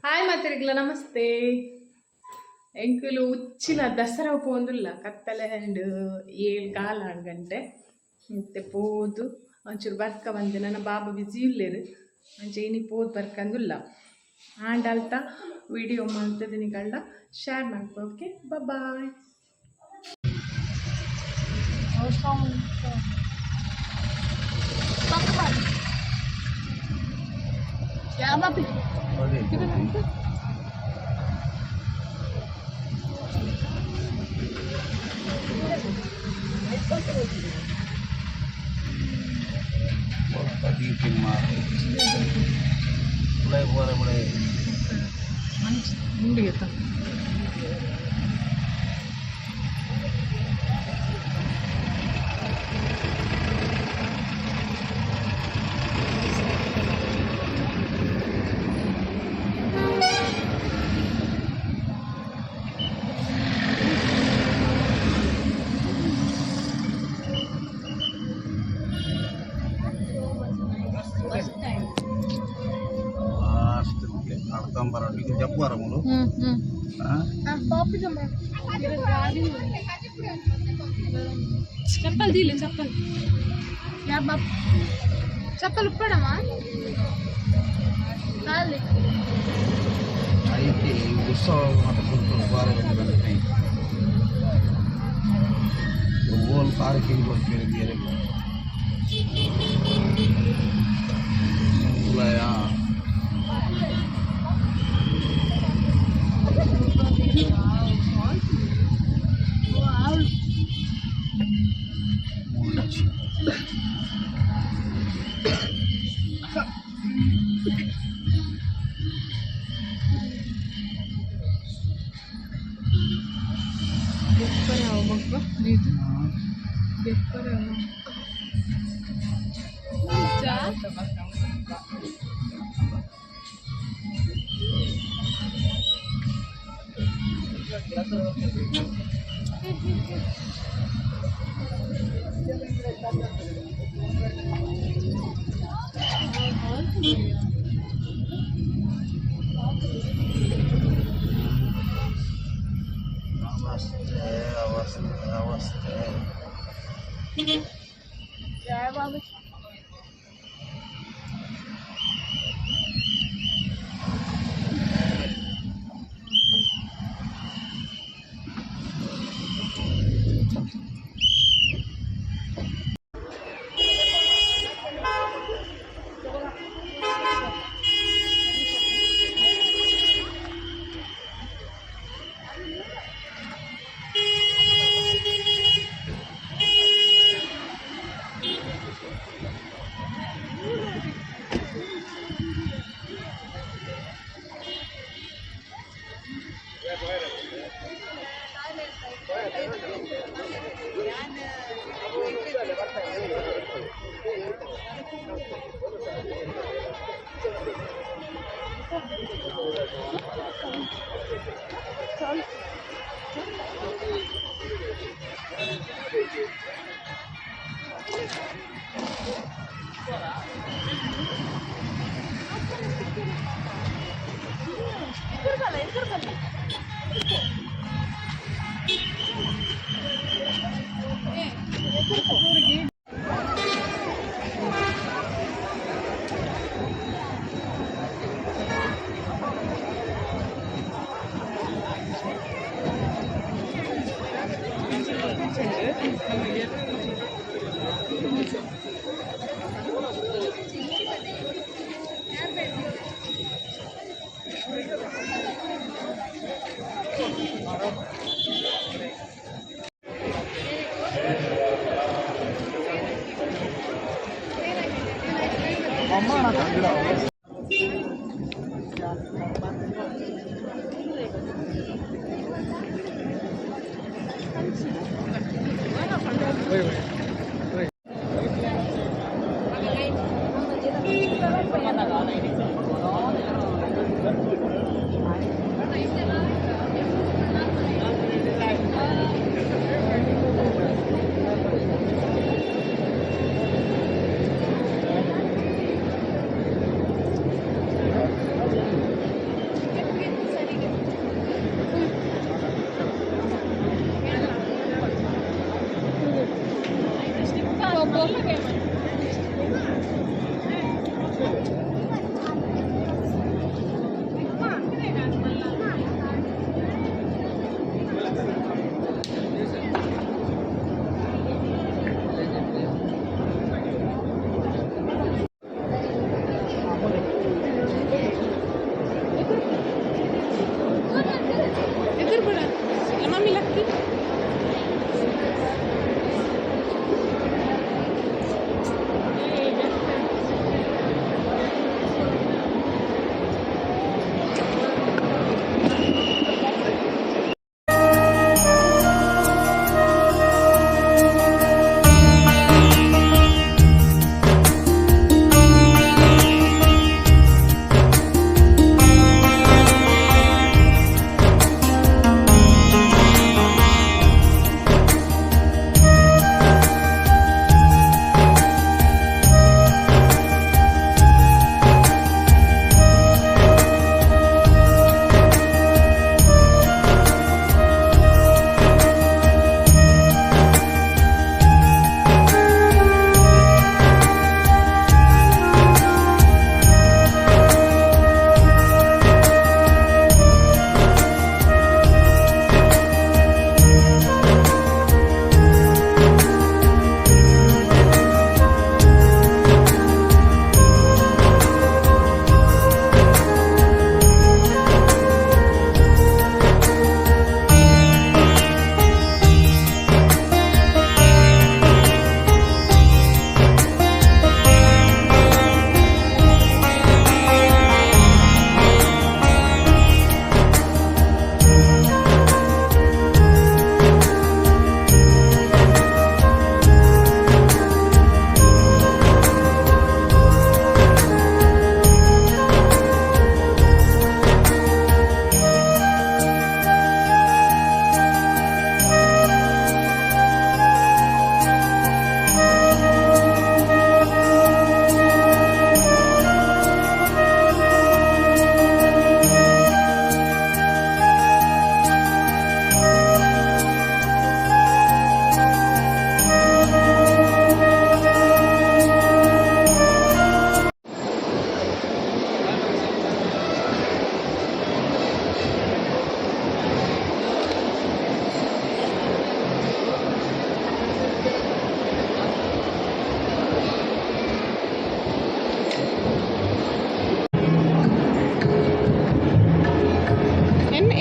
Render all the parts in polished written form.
Hi ಮಾತರಿಗ್ಲ, namaste. ಎಂಕುಲು ಉಚ್ಚಿಲ ದಸರಾ ಪೋಂದುಲ್ಲ. ಕತ್ತಲೆ ಅಂಡ್, 7:15 ಗಂಟೆ. ಮತ್ತೆ ಪೋದು ಒಂಚೂರು ಬರ್ಕ ಬಂದೆ. ನನ್ನ ಬಾಬಾ ಬಿಸಿ ಇಲ್ಲೇರು, ಅಂಚೆ ಇನಿ ಪೋದು ಬರ್ಕಂದುಲ್ಲ. ಆಂಡ ಅಲ್ತ ವಿಡಿಯೋ ಮಲ್ತದ ನಿಕಲ್ಡ ಶೇರ್ ಮಾಡ್ಕೊ. Okay, bye. ಮುಂಡಿಗೆ. ಲಾಸ್ಟ್ ಅಡ್ಕೊಂಬರ ಜಪ್ಪುವಾರ ಮೂಲು. ಹ್ಮ್ ಹ್ಮ್. ಚಪ್ಪಲ್ ದೀಲೆ, ಚಪ್ಪಲ್, ಚಪ್ಪಲ್ ಉಪ್ಪಡಮ್ಮ. ಐತಿ ಉತ್ಸವ ಮಾತ್ರ ಬಾರ. ಓಲ್ ಪಾರ್ಕಿಂಗ್ ಕೊಡ್ತೀರಿ? ಉಲಯ. ಮಕ್ಕಳು ಬೆಪ್ಪರ. ಅವಸ್ಥೆ, ಅವಸ್ಥೆ, ಅವಸ್ಥೆ.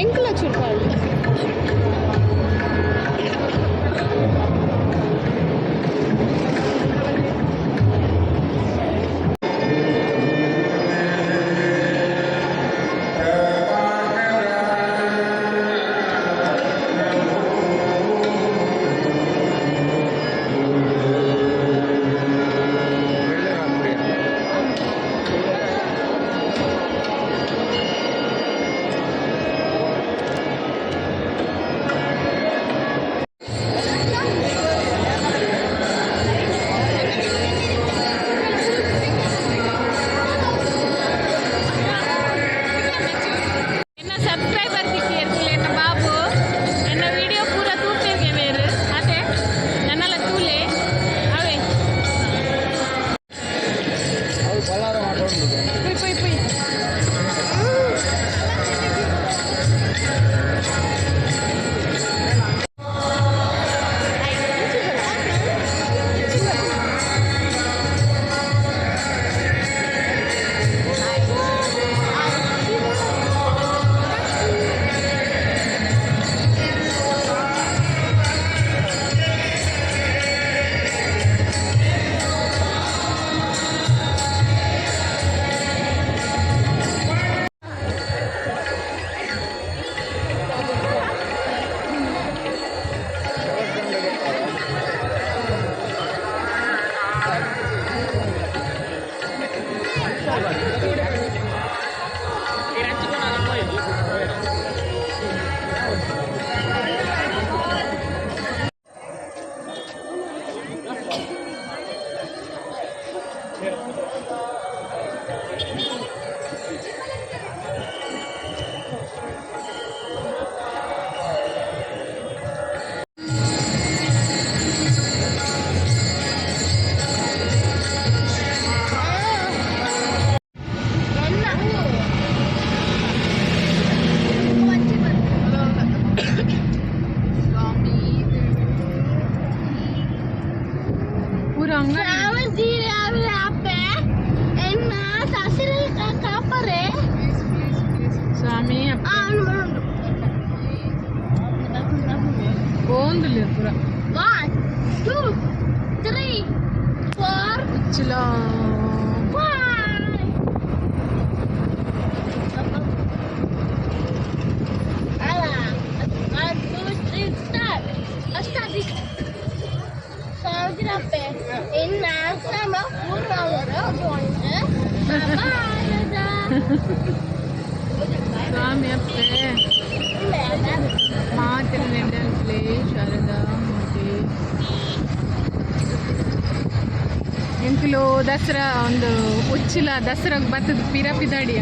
ಎಂಕಲ ಚೂರು. ಎನ್ನ ಸಬ್ಸ್ಕ್ರೈಬರ್ ತಿಕ್ಕಿರ್ತಿಲ್ಲ ಎನ್ನ ಬಾಬು. ಎನ್ನ ವಿಡಿಯೋ ಪೂರ ತೂಪೇರ್ಗೆ ಬೇರೆ ಅದೇ ನನ್ನೆಲ್ಲ ತೂಲೆ ಅವೇ. ಪುಯ್ ಪುಯ್ ಪುಯ್. ಪೂರ ಅಂಗಡಿ. ಸ್ವಾಮಿ ಪೋಂದುಲ್ಲ ಪೂರ. One, two, three, four, Uchila. Five. One, two, three, start. Start it. ಸಾವಿರಪ್ಪೆ ಇನ್ನ ಸಮ ಪೂರ್ಣ. ಸ್ವಾಮಿ ಅಪ್ಪೆ ಮಾತಿನ ನೆಂಡಲ್ಪ್ಲೆ ಶಾರದಾ ಮಾತೆ. ಎಂಕುಲು ದಸರಾ ಒಂದು ಉಚ್ಚಿಲ ದಸರಾಗ್ ಬತ್ತದ ಪಿರ ಪಿದಾಡಿಯ.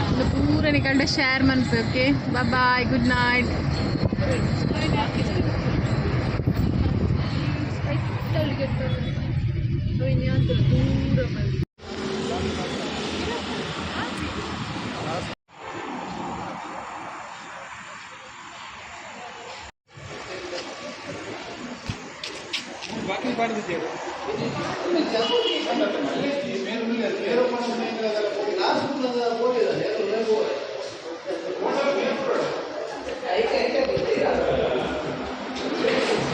ಒಂದು ಪೂರ ನಿಕಲ್ಡ share ಮನ್ಪೆ. Okay, bye, good night. ದೂರ.